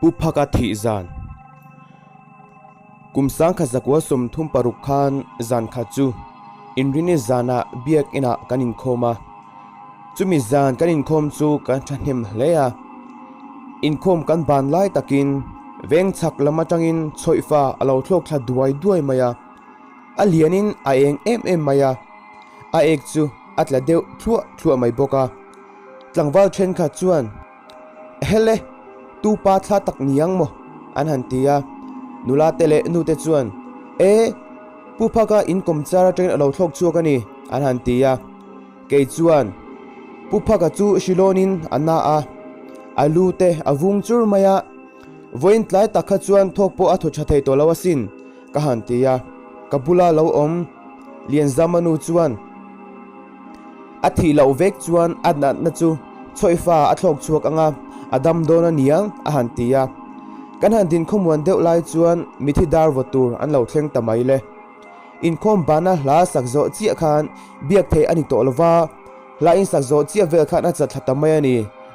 Pu Phaka thih zan. Kum sangkhat zakua 36 khan zan khat chu Inrini zanah biak inah kan inkhawm a. Chumi zan kan inkhawm chu kan thahnem hle a. Inkhawm kan ban lai takin veng chhak lam atangin chhawihfa a lo thlawk thla duai duai mai a. A lianin a eng em em mai a. A ek chu a tla deuh thluah thluah mai bawk a. Tlangval thenkhat chuan. Hele, tu pa thla tak ni ang maw? an han ti a. Nula te leh nu te chuan, E, Pu Phaka in kawmchar atangin a lo thlawk chhuak a ni, an han ti a. Kei chuan, Pu Phaka chu hrilawnin a na a, a lu te a vung chur mai a, vawiin tlai tak kha chuan thawk pawh a thaw tha thei tawh lo asin, ka han ti a. Ka bula lo awm Lianzama nu chuan, A thih loh vek chuan a natna chu chhawihfa a thlawk chhuak ang a, a dam dawn a niang, a han ti a. Kan han dinkhawmuan deuh lai chuan mithi dar vaw tur an lo thleng ta mai le. Inkhawm bana hla sak zawh chiah khan biak theih a ni tawh lo va, hla insak zawh chiah vel khan a chat thla ta mai a ni,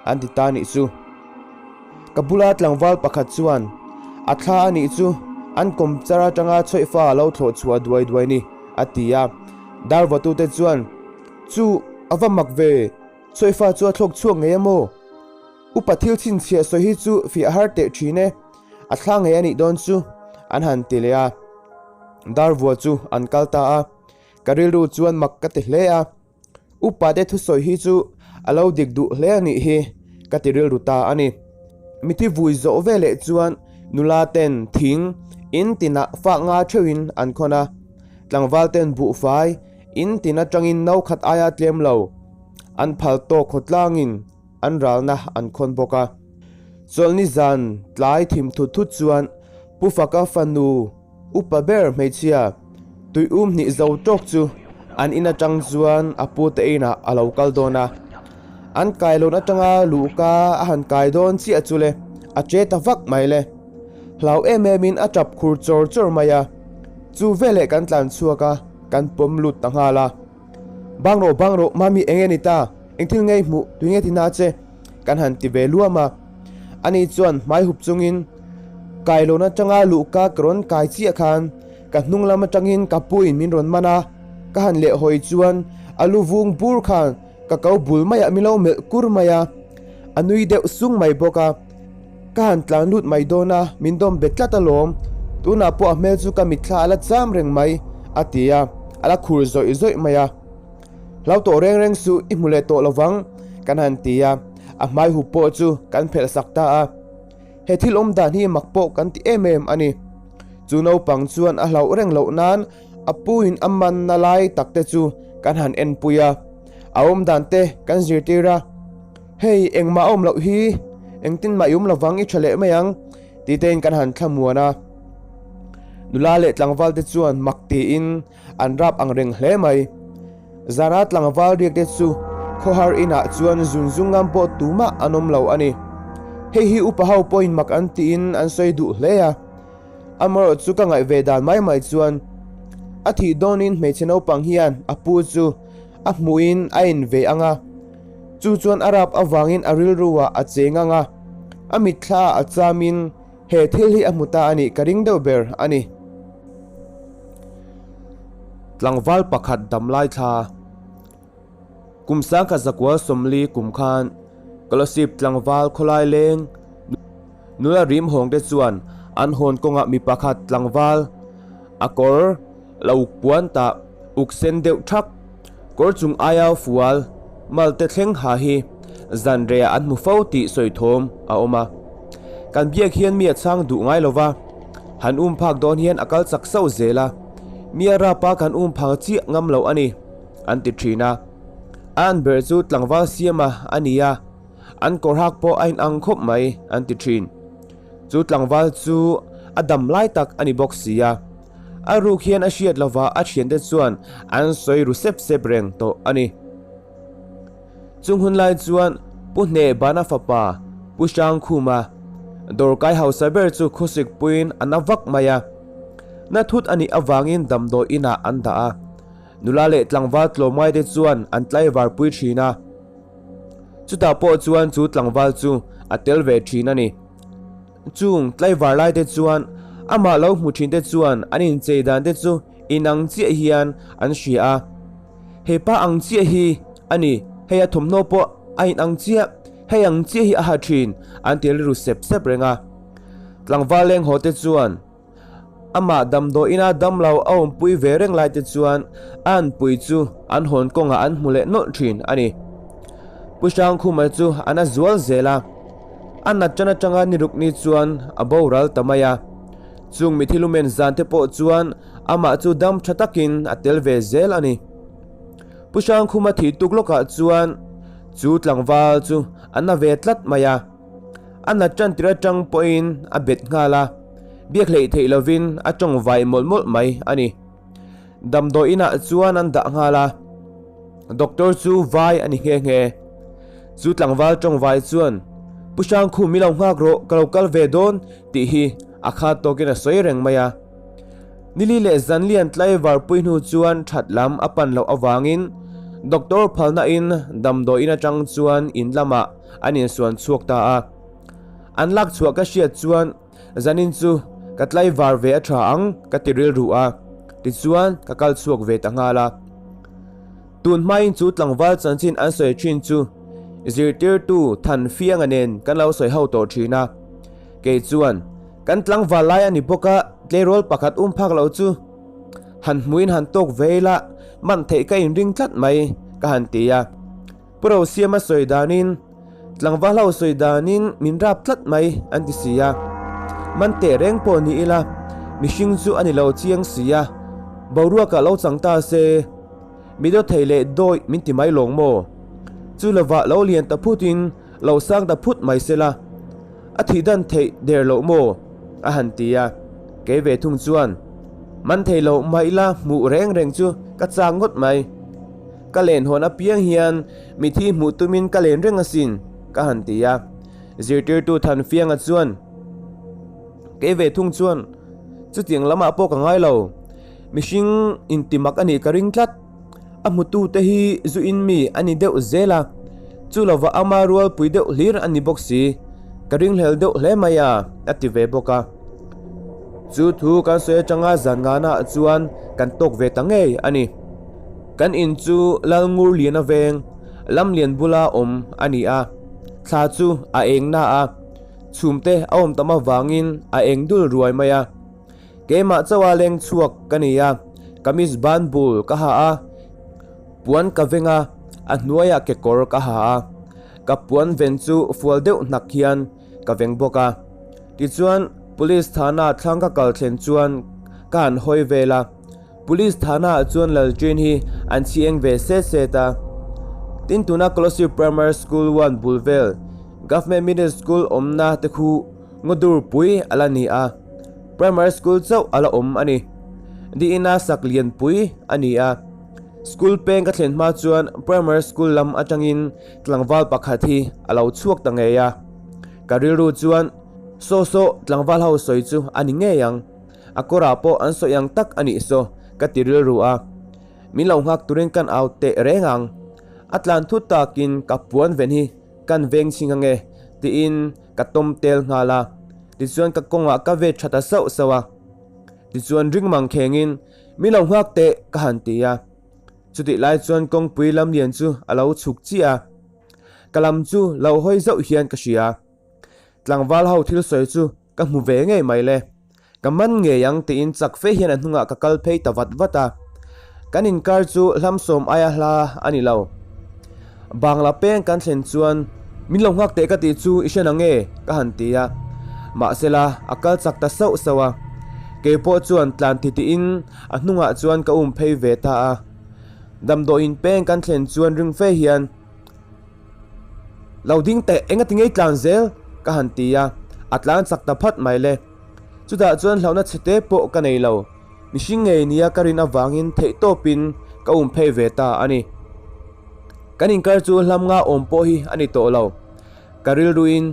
an ti ta nih chu. Ka bula tlangval pakhat chuan, A thla a nih chu, an kawmchar atanga chhawihfa a lo thlawh chhuah duai duai ni, a ti a. Dar vatute chuan, Chu, a va mak ve, chhawihfa chu a thlawk chhuak ngei a maw? Upa thil chhinchhiah sawi hi chu fiah har teh thin e, a thla ngei a nih dawn chu, an han ti leh a. Dar vua chu an kal ta a, ka rilru chuan mak ka ti hle a. Upate thusawi hi chu a lo dik duh hle a nih hi ka ti rilru ta a ni. Mithi vui zawh ve leh chuan nula ten thing in tinah fak nga theuhin an khawn a, tlangval ten buhfai in tin atangin no khat aia tlem lo an phal tawk khawtlangin an ralna an khawn bawk a. Chawlhni zan tlai thim thut thut chuan Pu Faka fanu Upa ber hmeichhia tuium hnih zo tawk chu an in atang chuan a pute inah a lo kal dawn a. An kailawn atanga luhka a han kai dawn chiah chu le, a che ta vak mai le. Hlau em emin a tap khur chawr chawr mai a. Chu veleh kan tlan chhuak a, kan pawm lut ta nghal a. Bang rawh, bang rawh, mami eng nge ni ta? Eng thil nge i hmuh? Tui nge ti na che? Kan han ti ve luam a. Ani chuan hmai hup chungin kailawn atanga luhka ka rawn kai chiah khan ka hnung lam atangin ka puin min rawn man a, ka han lehhawi chuan a lu vung bur khan ka ko bul maiah min lo melh kur mai a, a nui deuh sung mai bawk a. Ka han tlan lut mai dawn a, min dawm bet tlat alawm. Tunah pawh a hmel chu ka mitthla a la cham reng mai, a ti a, a la khur zawih zawih mai a. Hlau tawh reng reng suh, i hmu leh tawh lovang, kan han ti a, a hmai hup pawh chu kan phelh sak ta a. He thil awm dan hi mak pawh kan ti em em a ni. Chu naupang chuan a hlauh reng loh nan a puin a manna lai tak te chu kan han enpui a, a awm dan te kan zirtir a. Hei, engmah a awm loh hi, engtin mah i awm lovang i tha leh mai ang, ti tein kan han thlamuan a. Nula leh tlangval te chuan mak tiin an rap ang reng hle mai. Zana tlangval riak te chu khawhar inah chuan zun zung ngam pawh tumah an awm lo a ni. Hei hi upa ho pawhin mak an tiin an sawi duh hle a. Amaherawh chu ka ngaih ve dan mai mai chuan a thih dawnin hmeichhe naupang hian a pu chu a hmuhin a in ve ang a. Chu chuan a rap avangin a rilruah a cheng ang a, a mitthlaah a chamin he thil hi a hmu ta a nih ka ring deuh ber a ni. Tlangval pakhat damlai thla kum 1940 kum khan Kolosip tlangval khawlai leng nula rim hawng te chuan an hawn kawngah mi pakhat tlangval a kawr lo uk puan tah uk sen deuh thak kawr chung aia fual mal te thleng ha hi zan rehah an hmu fo tih sawi thawm a awm a. Kan biak hian mi a chhang duh ngai lo va, han um phak dawn hian a kal chak sauh zel a, mi a rap a kan um phak chiah ngam lo a ni, an ti thin a. A an ber chu tlangval siama a ni a, an kawr hak pawh a inang khawp mai, an ti thin. Chu tlangval chu a dam lai tak a ni bawk si a. A ruk hian a hriat lova a thiante chuan an sawi ru sep sep reng tawh a ni. Chung hun lai chuan Pu Hneh Bana fapa Pu Hrangkhuma dawrkai hausa ber chu khawsik puiin a na vak mai a. Na thut a nih avangin damdawi inah an dah a. Nula leh tlangval tlawmngai te chuan an tlaivar pui thin a. Chutah pawh chuan chu tlangval chu a tel ve thin a ni. Chung tlaivar lai te chuan amah lo hmu thin te chuan an inchei dan te chu inang chiah hian an hria a. He pa ang chiah hi a ni, hei a thawmhnaw pawh a inang chiah, hei ang chiah hi a ha thin an ti rilru sep sep reng a. Tlangval leng haw te chuan Amah damdawiina damlo a awmpui ve reng lai te chuan a anpui chu an hawn kawngah an hmu leh nawlh thin a ni. Pu Hrangkhuma chu a na zual zel a, a nat tan atanga ni ruk ni chuan a boral ta mai a. Chung mithi lumen zan te pawh chuan amah chu dam tha takin a tel ve zel a ni. Pu Hrangkhuma thih tuk lawkah chuan chu tlangval chu a na ve tlat mai a. A nat tan tir atang pawhin a bet nghal a, biak hleih theih lovin a tawng vai mawlh mawlh mai a ni. Damdawi inah chuan an dah nghal a, doctor chu vai a ni nghe nghe. Chu tlangval tawng vai chuan, Pu Hrangkhum i lo nghak rawh, ka lo kal ve dawn tih hi a khat tawkin a sawi reng mai a. Nili leh Zanlian tlaivar pui hnu chuan that lam a pan loh avangin doctor phalna in damdawi in atang chuan in lamah an insuan chhuak ta a. An lak chhuah ka hriat chuan zanin chu ka tlaivar ve a tha ang ka ti rilru a, tichuan ka kal chhuak ve ta nghal a. Tun hmain chu tlangval chanchin an sawi thin chu zirtirtu Thanfianga nen kan lo sawi ho tawh thin a. Kei chuan kan tlangval lai a ni bawk a, tleirawl pakhat um phak lo chu han hmuin han tawk ve ila man theih ka inring tlat mai ka han ti a. Pu Rosiama sawi danin, Tlangval ho sawi danin min rap tlat mai an ti si a. Man teh reng pawh ni ila, mihring chu a ni lo chiang si a, boruakah lo chang ta se, mi daw thei leh dawi min ti mai lawng maw? Chu lovah lo lian ta phutin lo sang ta phut mai se la, a thih dan theih der loh maw? a han ti a. Kei ve thung chuan, Man thei loh mah ila hmuh reng reng chu ka chak ngawt mai. Ka len hawn apiang hian mithi hmuh tumin ka len reng asin, ka han ti a. Zirtirtu Thanfianga chuan, Kei ve thung chuan chutiang lamah pawh ka ngai lo. Mihring intimak a nih ka ring tlat. A hmutute hi zu in mi a ni deuh zel a, chu lova ama rualpui deuh hlir a ni bawk si. Ka ringhlel deuh hle mai a, a ti ve bawk a. Chu thu kan sawi atanga zan ngana chuan kan tawk ve ta ngei a ni. Kan in chu Lalngur Liana veng, Lamlian bula awm a ni a. Thla chu a eng na a, chhumte a awm tam avangin a eng dul ruai mai a. Keimah chauha leng chhuak ka ni a, kamis ban bul ka ha a, puan ka veng a, a hnuaiah kekawr ka ha a. Ka puan ven chu fual deuh hnak hian ka veng bawk a. Tichuan, Police thana thlang ka kal thlen chuan ka han hawi vel a. Police thana ah chuan Lalṭin hi an chhi eng ve set set a. Tin tuna Kolosib Primary School one bul vel Government Middle School awmna te khu ngaw pui a la ni a, Primary School chauh a la awm a ni. Diina sak lian pui a ni a. School peng ka thlen hma chuan Primary School lam atangin tlangval pakhat hi a lo chhuak ta ngei a. Ka rilru chuan saw saw tlangval ho sawi chu a ni ngei ang. A kawrah pawh an sawi ang tak a nih saw, ka ti rilru a. Min lo nghak turin kan au teh reng ang. A tlan thut takin ka puan ven hi kan veng chhing ange tiin ka tawm tel nghal a. Tichuan ka kawngah ka vet tha ta sauh sauh a. Tichuan ring mang khengin min lo nghak teh ka han ti a. Chutih lai chuan kawngpui lam lian chu a lo chhuk chiah a. Ka lam chu lo hawi zauh hian ka hria. Tlangval ho thil sawi chu Ka hmu ve ngei mai le. Ka man ngei ang tiin chak fe hian a hnungah ka kal phei ta vat vat a. Kan inkar chu hlam sawm aia hla a ni lo. Bangla peng kan thlen chuan min lo nghak teh ka tih chu i hre na nge ka han ti a. Mahsela a kal chak ta sauh sauh a. Kei pawh chuan tlan ti tiin a hnungah chuan ka um phei ve ta a. Damdawiin peng kan thlen chuan ring fe hian. Lo ding teh, enga ti ngei tlan zel? ka han ti a, a tlan chak ta phat mai le. Chutah chuan hlauhna chhe te pawh ka nei lo, mihring ngei nia ka rin avangin theihtawpin ka um phei ve ta a ni. Kan inkar chu hlam nga awm pawh hi a ni tawh lo. Ka rilruin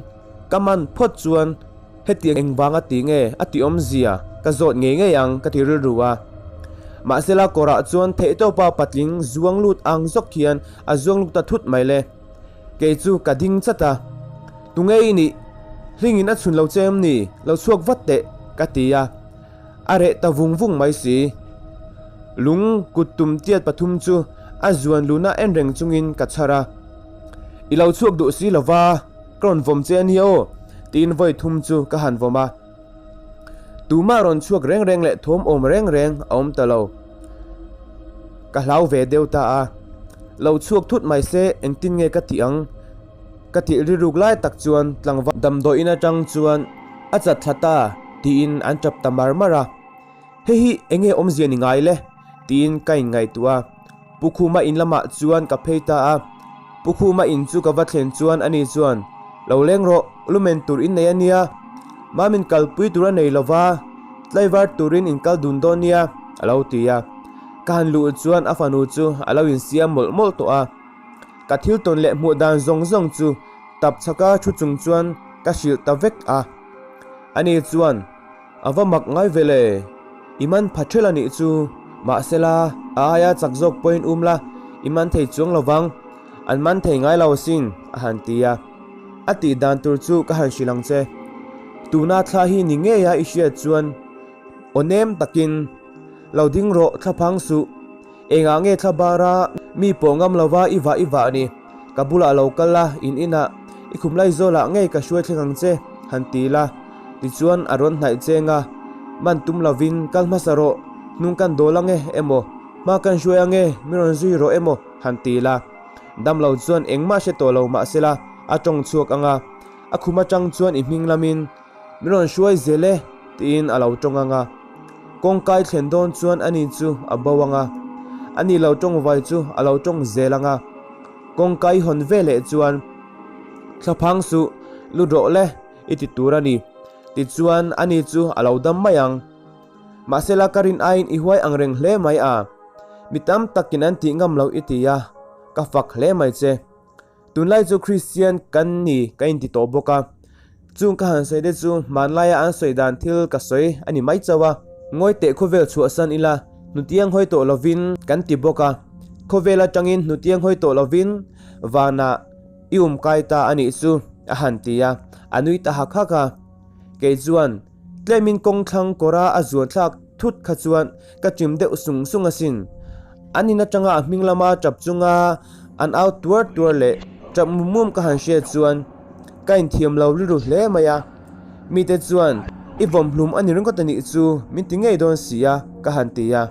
ka man phawt chuan Hetiang engvanga ti nge a ti awmzia ka zawt ngei ngei ang ka ti rilru a. Mahsela kawrah chuan theihtawpa patling zuang lut ang zawk hian a zuang lut ta thut mai le. Kei chu ka ding chat a. Tunge i nih? Hlingin a chhun lo che em ni? Lo chhuak vat teh, ka ti a. A reh ta vung vung mai si. Lung kut tum tiat pathum chu a zuan luna en reng chungin ka chhar a. I lo chhuak duh si lo va, ka rawn vawm che a nia aw, tiin vawi thum chu ka han vawm a. Tumah rawn chhuak reng reng leh thawm awm reng reng a awm ta lo. Ka hlau ve deuh ta a. Lo chhuak thut mai se engtin nge ka tih ang? Ka tih rilruk lai tak chuan tlangval damdawiin atang chuan a chat thla ta tiin an tap ta mar mar a. Hei hi eng nge awmzia ni ngai le? tiin ka inngaihtuah a. Pu Khuma in lamah chuan ka phei ta a. Pu Khuma in chu ka va thlen chuan ani chuan, Lo leng rawh, lumen tur in nei a nia. Mamin kalpui tur a nei lo va, tlaivar turin in kal dun dawn nia, a lo ti a. Ka han luh chuan a fanu chu a lo insiam mawlh mawlh tawh a. Ka thil tawn leh hmuh dan zawng zawng chu tap chhaka thu chung chuan ka hrilh ta vek a. Ani chuan, A va mak ngai ve le, i man pha ṭhel a nih chu, mahsela a aia chak zawk pawhin um la, i man thei chuang lo vang, an man thei ngai lo asin, a han ti a. A tih dan tur chu ka han hrilh ang che. Tuna thla hi ni ngeia i hriat chuan aw nem takin, Lo ding rawh, thla phang suh. Engah nge thla bara mi pawh ngam lova i vah i vah ni? Ka bulah lo kal a, in inah i khum lai zawlah ngei ka hruai thleng ang che, han ti la. Tichuan a rawn hnaih cheng a, Man tum lovin kal hmasa rawh, hnung kan dawl ange emaw, hma kan hruai ange, mi rawn zui rawh emaw, han ti la. Damlo chuan engmah hre tawh lo mahsela a tawng chhuak ang a, a khum atang chuan i hming lamin, Min rawn hruai zel e, tiin a lo tawng ang a. Kawngkai thlen dawn chuan ani chu a bo ang a, ani lo tawng vai chu a lo tawng zel ang a. Kawngkai hawn ve leh chuan, Thlaphang suh, lut rawh le, i ti tur a ni, tichuan ani chu a lo dam mai ang. Mahsela ka rin aiin i huai ang reng hle mai a, mi tam takin an tih ngam lo i ti a, ka fak hle mai che. Tunlai chu Kristian kan ni ka inti tawh bawk a, chung ka han sawi te chu hmanlaia an sawi dan thil ka sawi a ni mai chauh a. Ngawi teh khawvel chhuahsan ila hnutiang hawi tawh lovin kan ti bawk a, khawvel atangin hnutiang hawi tawh lovin vanah i um kai ta a nih chu a han ti a, a nui ta hak hak a. Kei chuan tlemin kawngthlang kawra a zuan thlak thut kha chuan ka chim deuh sung sung asin. An in atanga a hming lama tap chunga an au tuar tuar leh tap mum mum ka han hriat chuan ka inthiam lo rilru hle mai a. Mite chuan i vawm hlum a ni ringawt a nih chu min ti ngei dawn si a ka han ti a.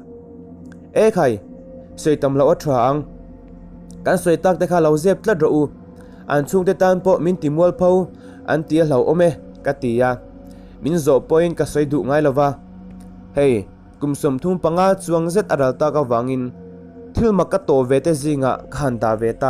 E khai, sawi tam loh a tha ang. Kan sawi tak te kha lo zep tlat rawh u. An chhungte tan pawh min ti mualpho an ti a hlauhawm e ka ti a. Min zawh pawhin ka sawi duh ngai lo va. Hei. Kum 35 chuang zet a ral tak avangin thil mak ka tawh ve te zingah ka han dah ve ta.